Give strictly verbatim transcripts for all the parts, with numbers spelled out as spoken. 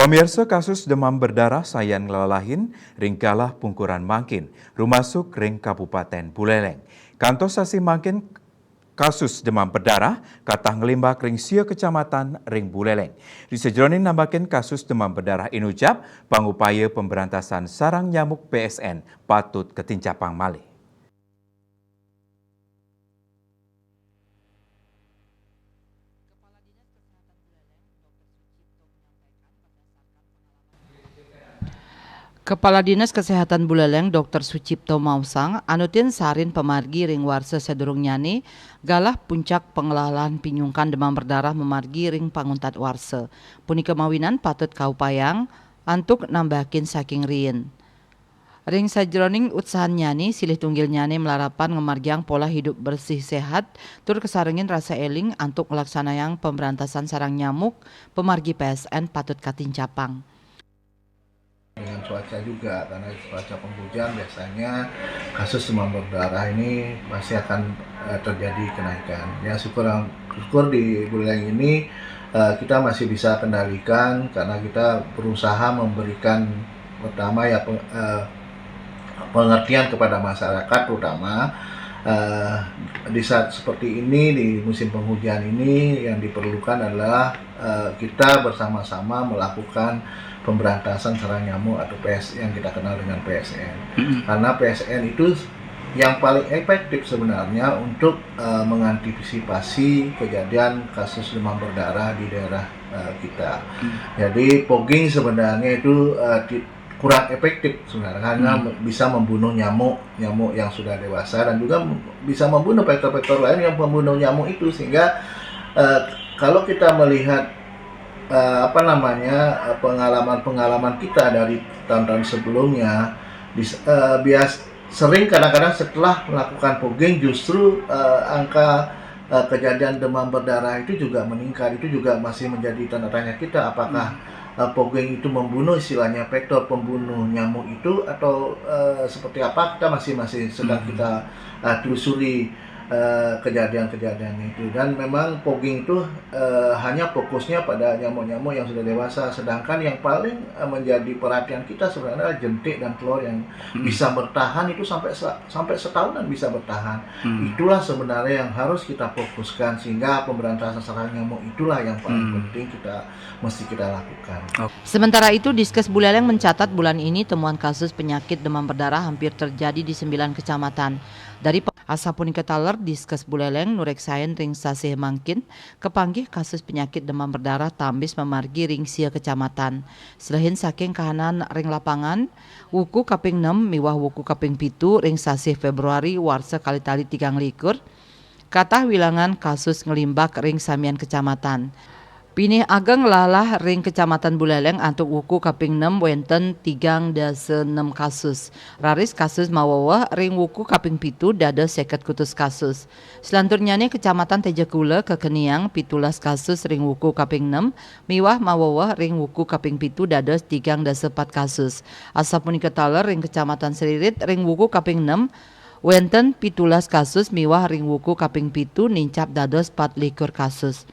Pamirsa, kasus demam berdarah sayan nglalahin ring galah pungkuran mangkin, rumasuk ring Kabupaten Buleleng. Kantos sasih mangkin kasus demam berdarah katah nglimbak ring sia kecamatan ring Buleleng. Ring sajeroning nambakin kasus demam berdarah inujab, pangupaya pemberantasan sarang nyamuk P S N patut katincapang malih. Kepala Dinas Kesehatan Buleleng, Dokter Sucipto Mausang, anutin sarin pamargi ring warsa sadurungnyane, galah puncak panglalahan pinyungkan demam berdarah mamargi ring panguntat warsa. Punika mawinan patut kaupayang antuk nambakin saking riin. Ring sajeroning utsahannyane, silih tunggilnyane malarapan ngamargiang pola hidup bersih sehat, tur kasarengin rasa eling antuk nglaksanayang pemberantasan sarang nyamuk, pamargi P S N patut katincapang. Dengan cuaca juga, karena cuaca penghujan biasanya kasus demam berdarah ini masih akan, eh, terjadi kenaikan. Ya, syukur, syukur di Buleleng ini, eh, kita masih bisa kendalikan karena kita berusaha memberikan, pertama ya, peng-, eh, pengertian kepada masyarakat, terutama, eh, di saat seperti ini, di musim penghujan ini, yang diperlukan adalah, eh, kita bersama-sama melakukan pemberantasan sarang nyamuk atau P S, yang kita kenal dengan P S N. Mm-mm. Karena P S N itu yang paling efektif sebenarnya untuk, eh, mengantisipasi kejadian kasus demam berdarah di daerah, eh, kita. Hmm. Jadi, fogging sebenarnya itu, eh, ti-, kurang efektif sebenarnya, karena Hmm. me-, bisa membunuh nyamuk, nyamuk yang sudah dewasa, dan juga m-, bisa membunuh vektor-vektor lain yang membunuh nyamuk itu, sehingga, eh, kalau kita melihat, eh, apa namanya, eh, pengalaman-pengalaman kita dari tahun-tahun sebelumnya, bis-, eh, bias-, sering kadang-kadang setelah melakukan fogging justru, eh, angka, eh, kejadian demam berdarah itu juga meningkat. Itu juga masih menjadi tanda tanya kita, apakah, Hmm. eh, fogging itu membunuh, istilahnya vektor pembunuh nyamuk itu, atau, eh, seperti apa, kita masih, masih sedang Hmm. kita, eh, telusuri, eh, kejadian-kejadian itu. Dan memang fogging itu, eh, hanya fokusnya pada nyamuk-nyamuk yang sudah dewasa, sedangkan yang paling, eh, menjadi perhatian kita sebenarnya adalah jentik dan telur yang Hmm. bisa bertahan itu sampai se-, sampai setahunan bisa bertahan. Hmm. Itulah sebenarnya yang harus kita fokuskan, sehingga pemberantasan sarang nyamuk itulah yang paling Hmm. penting kita, mesti kita lakukan. Oke. Sementara itu, Diskes Buleleng mencatat bulan ini temuan kasus penyakit demam berdarah hampir terjadi di sembilan kecamatan. Dari pe-, asapunika taler, Diskes Buleleng nureksain ring sasih mangkin, kapanggih kasus penyakit demam berdarah tambis mamargi ring sia kecamatan. Selehin saking kahanan ring lapangan, wuku kaping enam miwah wuku kaping pitu ring sasih Februari warsa kalih tali tigang likur, katah wilangan kasus nglimbak ring samian kecamatan. Pinih ageng lalah ring Kecamatan Buleleng antuk wuku kaping enam wenten tigang dasa enam kasus. Raris kasus maweweh ring wuku kaping pitu dados seket kutus kasus. Selanturnyane Kecamatan Tejakula kakeniang pitulas kasus ring wuku kaping enam miwah maweweh ring wuku kaping pitu dados tigang dasa pat kasus. Asapunika taler ring Kecamatan Seririt ring wuku kaping enam wenten pitulas kasus miwah ring wuku kaping pitu nincap dados pat likur kasus.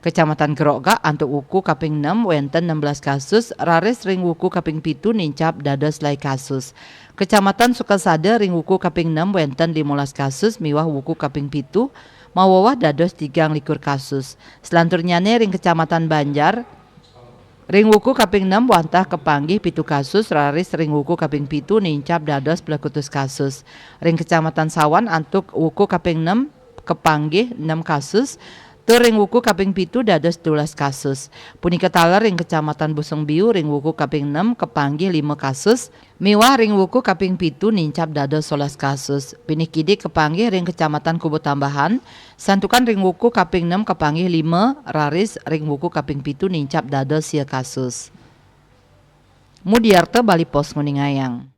Kecamatan Gerogak antuk wuku kaping enam wenten enam belas kasus, raris ring wuku kaping pitu nincap dados lai kasus. Kecamatan Sukasada ring wuku kaping enam wenten limolas kasus miwah wuku kaping pitu maweweh dados tigang likur kasus. Selanturnyane ring Kecamatan Banjar, ring wuku kaping enam wantah kapanggih pitu kasus, raris ring wuku kaping pitu nincap dados plekutus kasus. Ring Kecamatan Sawan antuk wuku kaping enam kapanggih enam kasus, tur ring wuku kaping pitu dados dua belas kasus. Punika taler ring Kecamatan Busung Biu ring wuku kaping enam kapanggih lima kasus, miwah ring wuku kaping pitu nincap dados solas kasus. Pinih kidik kapanggih ring Kecamatan Kubutambahan, santukan ring wuku kaping enam kapanggih lima, raris ring wuku kaping pitu nincap dados sia kasus. Mudiarta Bali Post nguningayang.